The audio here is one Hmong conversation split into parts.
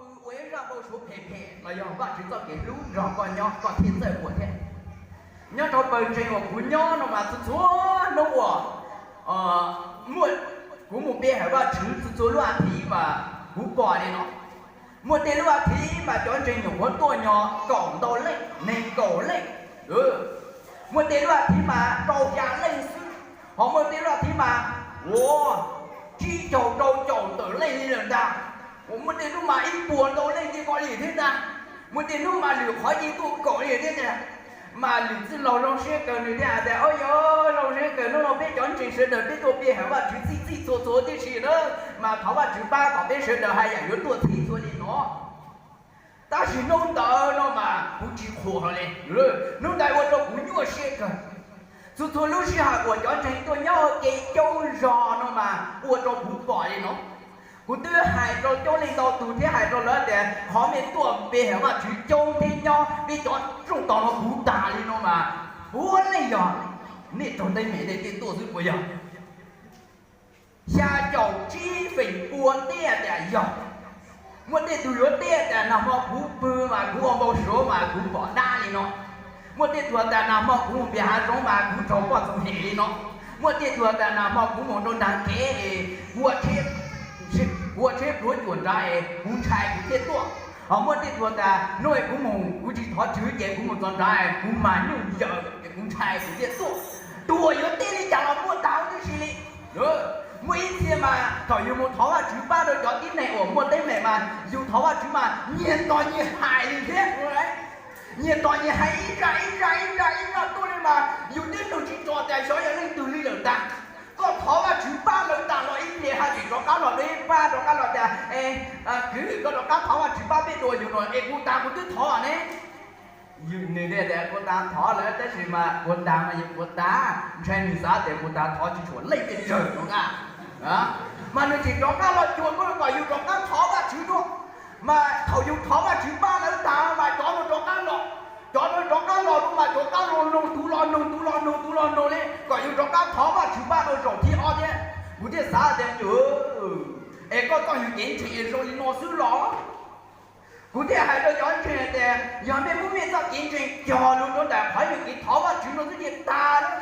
Ua ib zaj npau suav phem phem los yog Vajtswv txoj kev hlub nrog koj nyob koj thiaj txawj ua thiab. Nyob rau pawg ntseeg uas kuv nyob no mas txhua txhua hnub uas muaj, kuv mus pe hawm Vajtswv txhua txhua lub a thiv mas kuv pom li no. Muaj tej lub a thiv mas cov ntseeg nyuam qhuav tuaj nyo kaum ntau leej, nees nkaum leej. Muaj tej lub a thiv mas rau xya leej xwb, ho muaj tej lub a thiv mas ua tsib caug rau caum tawm leej li lawm ntag. Muaj tej lub mas ib puas ntau leej ces kom li thiab ntag. Muaj tej lub mas lwm qhov ces tuaj kaum li thiab ntag. Mas lwm txwj laug zoo siab kawg nws thiaj hais tias, Au yog zoo siab kawg, hnub no peb cov ntseeg sawv daws peb tuaj pe hawm Vajtswv txhij txhij txhua txhua tib si na, mas thov Vajtswv pab kom peb sawv daws haj yam yuav tuaj txhij txhua li no. Tab sis hnub ntawd no mas kuv tsis qhuas hlo li. Hnub ntawd ua rau kuv nyuaj siab kawg. Txhua txhua lub sij hawm uas cov ntseeg tuaj nyob ua ke coob zog no mas ua rau kuv pom li no. Kuv twb hais rau coob leej ntau tus thiab hais rau lawv tias qhov nej tuaj pe hawm Vajtswv coob thiab nyob peb cov rooj tog no puv tas li no mas puav leej yog nej raug teeb meem nej thiaj tuaj xwb puas yog? Xya caum tsib feem pua teb tias yog. Muaj tej tug yuav teb tias nag hmo kuv pw mas kuv ua npau suav mas kuv pom dab li no. Muaj tej tug tias nag hmo kuv mus npias hav zoov mas kuv raug poj ntxoog hem li no. Muaj tej tug tias nag hmo kuv mus rau nraag kev es kuv ua tsheb pluav cuam nrad es kuv ntshai kuv thiaj tuaj. Ho muaj tej tug tias hnub kuv mus kuv tsis thov Tswv ces kuv mus txog nrad kuv mas nyuj yawm es kuv ntshai kuv thiaj tuaj. Tug uas yuav teb li cas los muaj tag huv tib si li. Muaj ib txhia mas thaum yus mus thov Vajtswv pab rau cov tib neeg uas muaj teeb meem mas yus thov Vajtswv mas nyias tos nyias hais li thiab. Nyias tos nyias hais ib zaj ib zaj ib zaj ib zaj tuaj li mas yus twb nug tsis tso tias xyov yog leej twg li lawm ntag. Koj thov Vajtswv pab lawv tas los ib pliag haj tseem rov qab los deb pab rov qab los tias, Kwv, koj rov qab thov Vajtswv pab peb dua yus no es kuv tas kuv twb thov ne. Nws tias kuv tas thov lawm tab sis mas kuv tas mas yus kuv tas ntshai nws xav tias kuv tas thov tsis tshua leej pes tsawg no na. Mas nws tseem rov qab los cuag koj kom yus rov qab thov Vajtswv dua. Mas thaum yus thov Vajtswv pab lawv tas mas cov no rov qab los. Cov no rov qab los lawm mas rov qab los nug tus los nug tus los nug tus los nug li kom yus rov qab thov Vajtswv pab dua zaum thib ob thiab. Kuv thiaj xav tias, Es koj txoj hwm kev ntseeg zoo li no xwb los? Kuv thiaj hais rau cov ntseeg tias yog nej muab nej txoj kev ntseeg cog lug rau ntawm qhov yus kev thov Vajtswv no xwb ces tag lawm.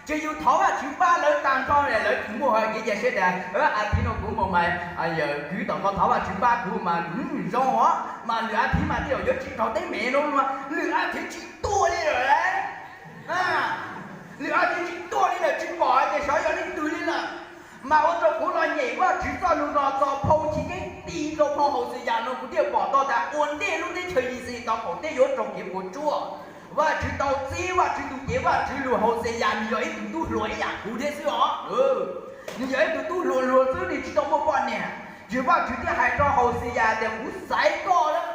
Ces yus thov Vajtswv pab lawv tag nrho lawm, lawv tsis muaj hais kev cia siab tias a thiv no kuv mus mas kwv tom koj thov Vajtswv pab kuv mas zoo os, mas lwm a thiv mas tej zaum yuav tsis raug teeb meem no, lwm a thiv tsis tuaj li lawm. Lwm a thiv tsis tuaj li lawm, tsis pom hais tias xyov yog leej twg li lawm. Mas ua rau kuv los nyem Vajtswv txoj lus no txog phau Chiv Keeb ti rau phau Hauxeyas no kuv thiaj pom tau tas ua ntej lub teb chaws Yixalayees tau qaum teb yuav raug kev puas tsuaj, Vajtswv tau txib Vajtswv tus cev Vajtswv lus Hauxeyas nws yog ib tug tub hluas ib yam kuv thiab xwb os. Nws yog ib tug tub hluas hluas xwb, nws tsis tau muaj poj niam. Ces Vajtswv thiaj hais rau Hauxeyas tias kuv xaiv koj lawm,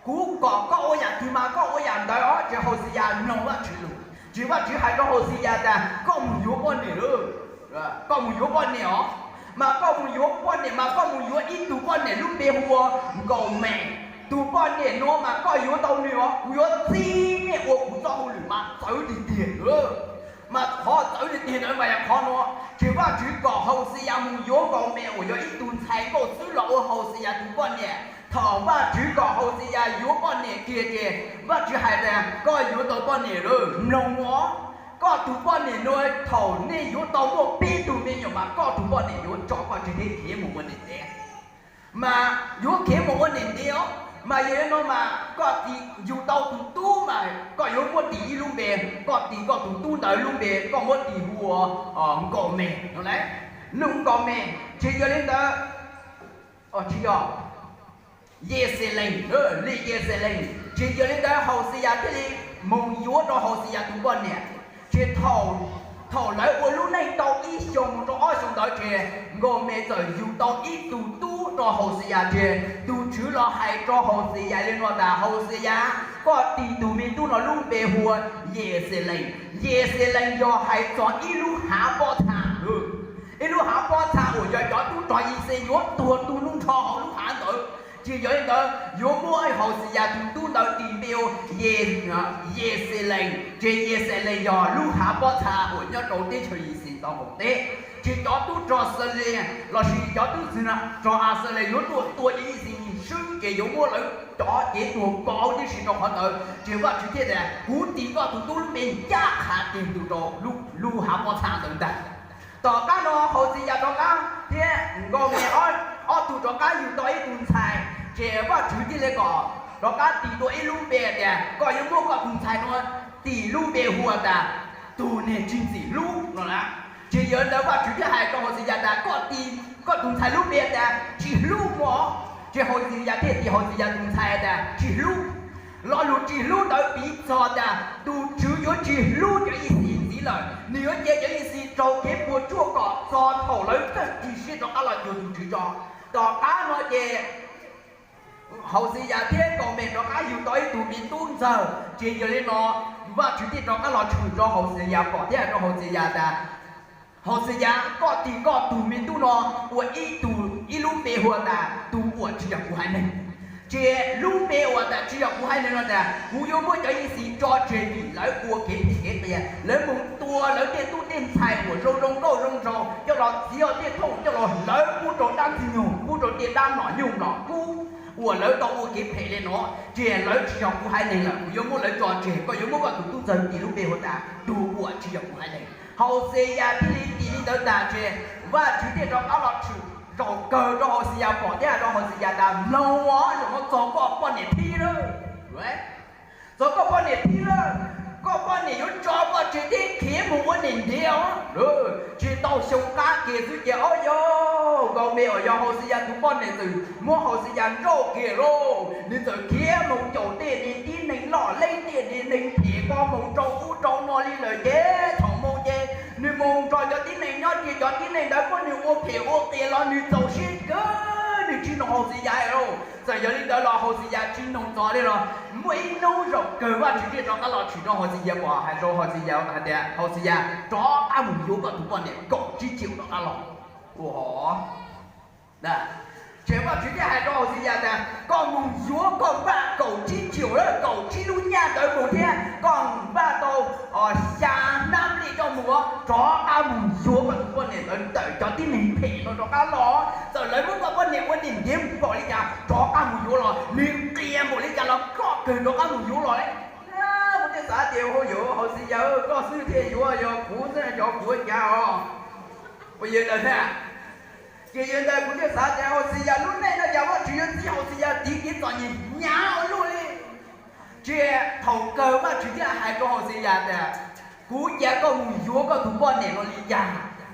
kuv kom koj ua yam twg mas koj ua yam ntawd os. Ces Hauxeyas mloog Vajtswv lus, ces Vajtswv hais rau Hauxeyas tias koj mus yuav poj niam lawm, koj mus yuav poj niam os. Mas koj mus yuav poj niam mas koj mus yuav ib tug poj niam lub npe hu ua Nkausmes. Tus poj niam no mas koj yuav tau nws os, kuv yuav txib nej ua kuv txoj hauj lwm mas txawv tiag tiag. Mas qhov txawv tiag tiag ntawd mas yog qhov no, ces Vajtswv kom Hauxeyas mus yuav Nkausmes uas yog ib tug ntxhais nkauj xwb los ua Hauxeyas tus poj niam. Thaum Vajtswv kom Hauxeyas yuav poj niam kiag ces Vajtswv hais tias koj yuav tau poj niam lawm, mloog os. Koj tus poj niam no thaum nej yuav tau muaj peb tug me nyuam mas koj tus poj niam yuav tso koj tseg thiab khiav mus ua niam ntev. Mas yuav khiav mus ua niam ntev os, mas yog li no mas koj tis yug tau tus tub mas koj yuav muab tis ib lub npe, koj tis koj tus tub ntawd lub npe koj muab tis hu ua Nkausmes no lauj. Nws Nkausmes ces yog li ntawd, tsis yog, Yexelees, li Yexelees. Ces yog li ntawd Hauxeyas thiaj li mus yuav rau Hauxeyas tus poj niam. Ces thaum lawv ua lub neej tau ib xyoos mus rau ob xyoos ntawd ces Nkausmes txawm yug tau ib tug tub rau Hauxeyas. Ces tus Tswv los hais rau Hauxeyas li no tas, Hauxeyas, koj tis tus me tub no lub npe hu ua Yexelees. Yexelees yog hais txog ib lub hav pob txha. Ib lub hav pob txha uas yog cov tub rog Yixayees yuav tuag tu nub nrho hauv lub hav ntawd. Ces yog li ntawd yuav muab Hauxeyas tus tub ntawd tis npe ua Yexelees. Ces Yexelees yog lub hav pob txha uas nyob rau teb chaws Yixayees tau qaum teb. Ces cov tub rog Xaxilias lossis cov tub rog Axilias yuav tuaj tua Yixayees swb ces yuav muab lawv cov cev tuag kaus tib si rau qhov ntawd. Ces Vajtswv thiaj tias, kuv tis koj tus tub lub npe ncaj qha tes ntua rau lub hav pob txha ntawd ntag. Tom qab no Hauxiyas rov qab thiab Nkaus Mes ob tug rov qab yug tau ib tug ntxhais, ces Vajtswv thiaj li kom rov qab tis dua ib lub npe tias koj yuav muab koj tus ntxhais no tis lub npe hu ua tas tus niag tsis ntxim hlub no na. Ces yog li ntawd Vajtswv thiaj hais rau Hauxiyas tas koj tis koj tus ntxhais lub npe tas tsis hlub mog. Ces Hauxiyas thiaj tis Hauxiyas tus ntxhais tas tsis hlub. Lo lus tsis hlub ntawd piv txog tas tus Tswv yuav tsis hlub cov Yixis ntxiv lawm, nws yuav cia cov Yixis raug kev puas tsuaj kom txog thaum lawv txawj tig siab rov qab los cuag tus Tswv tso. Tom qab no ces Hauxiyas thiab Nkaus Mes rov qab yug tau ib tug me tub ntxawg. Ces yog li no Vajtswv thiaj rov qab los tshwm rau Hauxiyas pom thiab hais rau Hauxiyas tas Hauxiyas, koj tis koj tus me tub no ua ib tug ib lub npe hu ua tas tus uas tsis yog kuv haiv neeg. Ces lub npe uas tas tsis yog kuv haiv neeg no tas kuv yuav muab cov Yixis tso tseg vim lawv ua kev phem kev qias, lawv mus tua lawv tej tub tej ntxhais uas zoo zoo nkauj zoo nraug coj los txiav tej thooj coj los hlawv pub rau dab ntxwg nyoog, pub rau tej dab nom nyuj nom kub uas lawv tau ua kev phem li no. Ces lawv tsis yog kuv haiv neeg lawm, kuv yuav muab lawv tso tseg, koj yuav muab koj tus tub ntxawg tis lub npe hu tas tus uas tsis yog kuv haiv neeg. Hauxiyas thiaj li tis li ntawd tas ces Vajtswv thiaj rov qab los tshwm zaum kawg rau Hauxiyas pom thiab hais rau Hauxiyas tas mloog os, zaum no txog koj poj niam thib lawm. Txog koj poj niam thib lawm, koj poj niam yuav tso koj tseg thiab khiav mus ua niam ntiav os. Tsis tau xyoo qab kiag xwb ces ob yog Nkaus Mes uas yog Hauxiyas tus poj niam txawm muab Hauxiyas nrauj kiag lauj, nws txawm khiav mus caum tej niag tib neeg loj leeb tej niag neeg phem ko mus rau ub rau no li lawm ces thaum mus ces nws mus nrog cov tib neeg nyob ces cov tib neeg ntawd muab nws ua phem ua qias los nws txaus siab kawg, nws tsis mloog Hauxiyas lauj. Txawm yog li ntawd los Hauxiyas tsis mloog txog li los muaj ib hnub zaum kawg Vajtswv thiaj rov qab los tshwm rau Hauxiyas pom hais rau Hauxiyas hais tias Hauxiyas, rov qab mus yuav koj tus poj niam kaum tsib caug rov qab los. Ua ho Ces Vajtswv thiaj hais rau Hauxiyas tias koj mus yuav koj npaj kaum tsib caug lawm, kaum tsib lub nyaj ntawd mus thiab koj npaj tau xya hnab nplej coj mus, rov qab mus yuav koj tus poj niam ntawd ntawm cov tib neeg phem no rov qab los. Txawm lawv muab koj poj niam ua niam ntiav mus npaum li cas rov qab mus yuav los, nws qias npaum li cas los koj kawg rov qab mus yuav los li. Kuv thiaj xav tias ua hauj yam Hauxiyas koj xwb thiaj yuav, yog kuv xwb cov kuv ua cas os. Ua yog ntawd thiab, ces yog ntawd kuv thiaj xav tias Hauxiyas lub neej no cas Vajtswv yuav txib Hauxiyas tiv kev txom nyem hnyav ua luaj li. Ces thaum kawg Vajtswv thiaj hais rau Hauxiyas tias kuv cia koj mus yuav koj tus poj niam los li cas,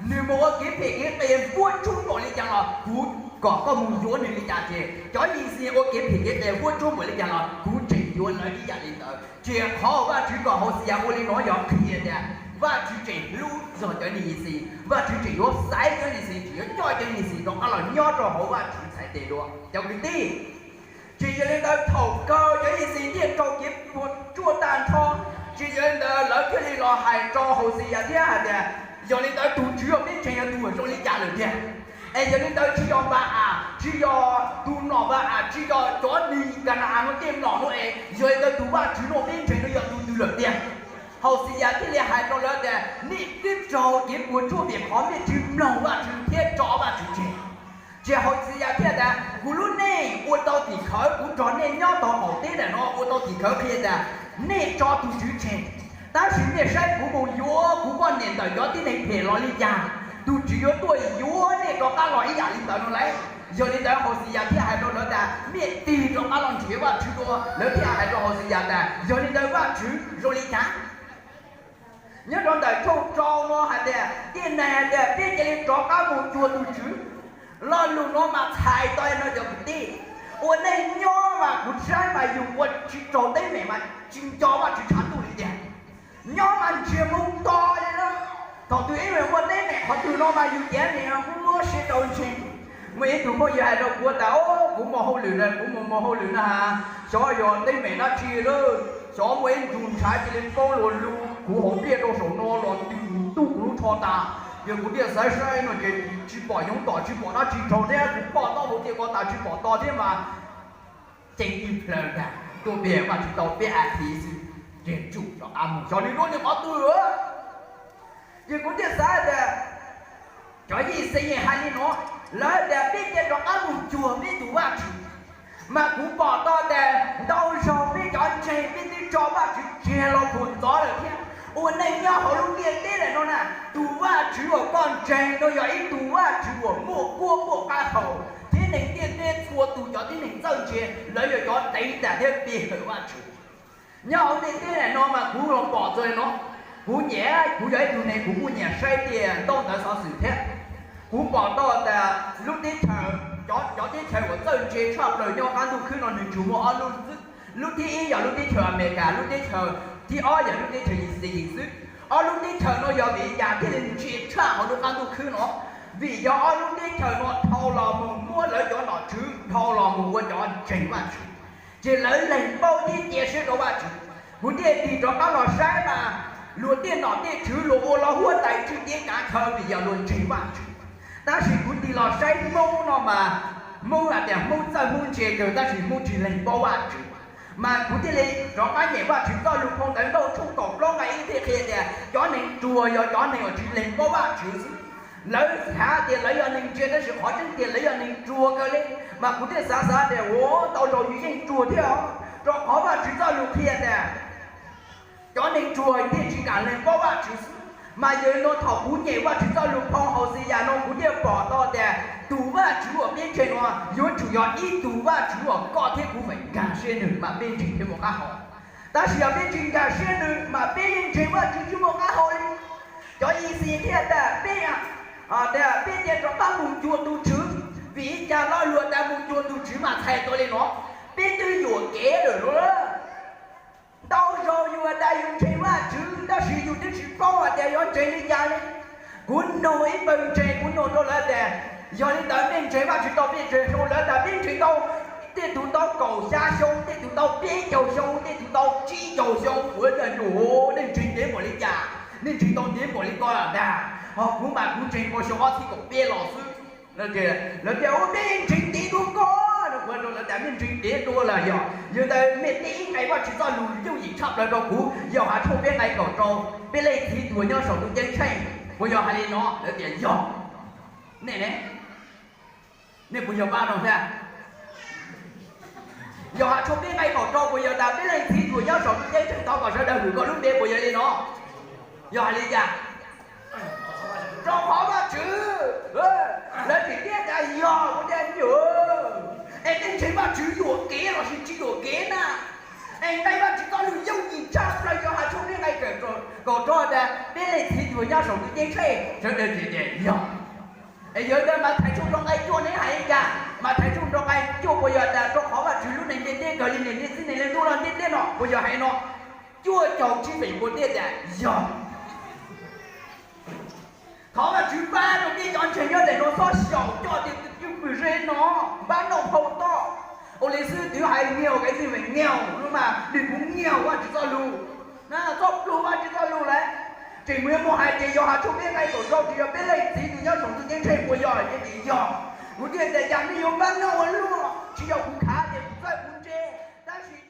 nws mus ua kev phem kev qias vuab tsuab npaum li cas los kuv kom koj mus yuav nws li cas ces cov Yixis ua kev phem kev qias vuab tsuab npaum li cas los kuv tseem yuav lawv ib yam li ntawd. Ces qhov Vajtswv kom Hauxiyas ua li no yog qhia tias Vajtswv tseem hlub txog cov niag Yixis, Vajtswv tseem yuav xaiv cov Yixis, tseem yuav coj cov Yixis rov qab los nyob rau hauv Vajtswv txhais tes dua cov kwv tij. Ces yog li ntawd thaum kawg cov Yixis thiaj raug kev puas tsuaj tag nrho. Ces yog li ntawd lawv thiaj li los hais rau Hauxiyas thiab hais tias yog li ntawd tus Tswv uas peb ntseeg yog tus uas zoo li cas lawm tiag? Es yog li ntawd tsis yog Npa-as, tsis yog tus nom Npa-as, tsis yog cov neeg Ka na-as no tej nom no es yog li ntawd tus Vajtswv no peb ntseeg no yog tus twg lawm tiag? Hauxiyas thiaj li hais rau lawv tias nej twb raug kev puas tsuaj vim qhov nej tsis mloog Vajtswv thiab tso Vajtswv tseg. Ces Hauxiyas thiaj tias kuv lub neej ua tau tim khawv, kuv nrog nej nyob tau qaum teb ntawm no ua tau tim khawv qhia tias nej tso tus Tswv tseg, tab sis nej saib kuv mus yuav kuv poj niam ntawm cov tib neeg phem los li cas, tus Tswv yuav tuaj yuav nej rov qab los ib yam li ntawd no lauj. Yog li ntawd Hauxiyas thiaj hais rau lawv tias nej tig rov qab los nrhiav Vajtswv dua. Lawv thiaj hais rau Hauxiyas tias yog li ntawd Vajtswv zoo li cas? Nyob rau ntawm tshooj rau no hais tias tib neeg hais tias peb cia li rov qab mus cuag tus Tswv. Lo lus no mas txhais tau no cov kwv tij, ua neej nyob mas kuv saib mas yus ua tsis raug teeb meem mas tsis nco Vajtswv tshav ntuj li tiag. Nyob mas ntsiag moo to li na. Thaum twg ib leeg ua teeb meem qhov twg no mas yus cev niam muab muab siab rau ntseeg. Muaj ib tug phooj ywg hais rau kuv tas, o, kuv muaj hauj lwm na, kuv mus muaj hauj lwm na has, xyov yog teeb meem dab tsi lawm, xyov muaj ib ntsug ntshav cia li poob luag lug kuv hauv pliaj rau saum no los ntws ntuj kuv lub tsho tas. Yog kuv thiaj xaiv saib no ces tsis pom yoov tom tsis pom dab tsi raug thiab, kuv poj taub hau thiaj ko tas tsis pom to thiab mas. Ceeb ib plhaw ntag, tuaj npe Vajtswv tau peb as thiv xwb, ntseg tsum rov qab mus xyov nws lub niag qhov twg. Ces kuv thiaj xav tias cov Yixis hais li no, lawv tias peb cia rov qab mus cuag peb tus Vajtswv. Mas kuv pom tau tias ntau zaug peb cov ntseeg peb twb tso Vajtswv tseg los pum ntxov lawm thiab. Ua neej nyob hauv lub ntiaj teb ntawm no na, tus Vajtswv uas koj ntseeg no yog ib tug Vajtswv uas muaj kuab muaj qab hau, thiab neeg ntiaj teb txhua tus cov tib neeg txawj ntse, lawv yog cov dev tas thiab pe hawm Vajtswv. Nyob hauv ntiaj teb ntawm no mas kuv los pom txog li no. Kuv nyiam, kuv yog ib tug neeg kuv kuj nyiam saib tej ntaub ntawv xov xwm thiab. Kuv pom tau tias lub teb chaws, cov, cov teb chaws uas txawj ntse tshaj plaws nyob qab ntuj khwb no nws tsuas muaj ob lub xwb. Lub thib ib yog lub teb chaws Amelikas, lub teb chaws thib ob yog lub teb chaws Yixayis xwb. Ob lub teb chaws no yog vim li cas thiaj li ntse tshaj hauv lub qab ntuj khwb no? Vim yog ob lub teb chaws no dhau los mus muab lawv cov nom tswv dhau los mus ua cov ntseeg Vajtswv, ces lawv lees paub thiab cia siab rau Vajtswv. Kuv thiaj tig rov qab los saib mas luag tej nom tej tswv luag ua los huab tais tswj cev kav chaw vim yog luag ntseeg Vajtswv. Tab sis kuv tig los saib Hmoob no mas, Hmoob hais tias Hmoob txawj Hmoob ntse kawg tab sis Hmoob tsis lees paub Vajtswv. Mas kuv thiaj li rov qab nyeem Vajtswv txoj lus phau ntawv Ntaub tshooj kaum plaub nqe ib thiaj qhia tias cov neeg ruam yog cov neeg uas tsis lees paub Vajtswv xwb. Lawv xav tias lawv yog neeg ntse tab sis qhov tseeb tias lawv yog neeg ruam kawg li. Mas kuv thiaj xav xav tias ua ntau zaus yus yeej ruam thiab os, rau qhov Vajtswv txoj lus qhia tias cov neeg ruam thiaj tsis kam lees paub Vajtswv xwb. Mas yog li no thaum kuv nyeem Vajtswv txoj lus phau Hauxeyas no kuv thiaj pom tau tias tus Vajtswv uas peb ntseeg no yuav tsum yog ib tug Vajtswv uas koj thiab kuv feem nkag siab nws mas peb ntseeg thiaj muaj qab hau. Tab sis yog peb tsis nkag siab nws mas peb yeej ntseeg Vajtswv tsis muaj qab hau li. Cov Yixayis thiaj tias peb, tias peb cia rov qab mus cuag tus Tswv, vim li cas lo lus tias mus cuag tus Tswv mas txhais tau li no? Peb twb yuam kev lawm lauj. Ntau zaus yus has tas yus ntseeg Vajtswv tab sis yus twb tsis paub hais tias yuav ntseeg li cas li. Kuv nug ib pawg ntseeg, kuv nug rau lawv tias, yog li ntawd nej ntseeg Vajtswv tau pes tsawg xyoo? Lawv tias peb ntseeg tau, tej tus tau kaum xya xyoo, tej tus tau peb caug xyoo, tej tus tau tsib caug xyoo. Kuv tias, yus, nej ntseeg ntev npaum li cas? Nej ntseeg tau ntev npaum li ko lawm ntag. Ho kuv mas kuv ntseeg puas xyoo ob txhiab kaum peb los xwb. Lawv tias, ua, nej ntseeg ntev dua ko. Kuv hais rau lawv tias, nej ntseeg ntev dua lawm yog, yog ntawd nej teb ib nqe Vajtswv txoj lus yooj yim tshaj plaws rau kuv, Yauhas tshooj peb nqe kaum rau, peb Leej Txiv tus uas nyob saum ntuj ceeb tsheej, puas yog hais li no? Lawv tias yog. Nej ne, nej puas yog pab no thiab? Yauhas tshooj peb nqe kaum rau puas yog tas peb Leej Txiv tus uas nyob saum ntuj ceeb tsheej thov kom sawv daws hwm koj lub npe, puas yog li no? Yog hais li cas? Rau qhov Vajtswv, lawv tseem tias yog. Kuv tias, yus, es nej ntseeg Vajtswv yuam kev los sis tsis yuam kev na? Es nqe Vajtswv txoj lus yooj yim tshaj plaws Yauhas tshooj peb nqe kaum rau tias peb Leej Txiv tus uas nyob saum ntuj ceeb tsheej, sawv daws tseem tias yog. Es yog li ntawd Mathais tshooj rau nqe cuaj ne hais li cas? Mathais tshooj rau nqe cuaj puas yog tas rau qhov Vajtswv lub neej ntiaj teb kawg li niam txiv neej li ntuj los ntiaj teb no, puas yog hais no? Cuaj caug tsib feem pua tiaj tias yog. Thov Vajtswv pab rau peb cov ntseeg nyob ntawm no txhob xyaum coj tias tus cwj pwm ze no npab noj phau toj. Ua li xwb twb hais nyiaus kev txij me nyiaus no mas, nws kuv nyiaus Vajtswv txoj lus na, txhob pluag Vajtswv txoj lus lawm. Tseem mus yuav mus hais tias Yauhas tshooj peb nqe kaum rau tias yog peb Leej Txiv tus nyob saum ntuj ceeb tsheej, puas yog? Ces tias yog. Kuv thiaj tias cas nej yuav npab noj ua luaj, tsis yog kuv khav tias kuv txawj kuv ntse, tab sis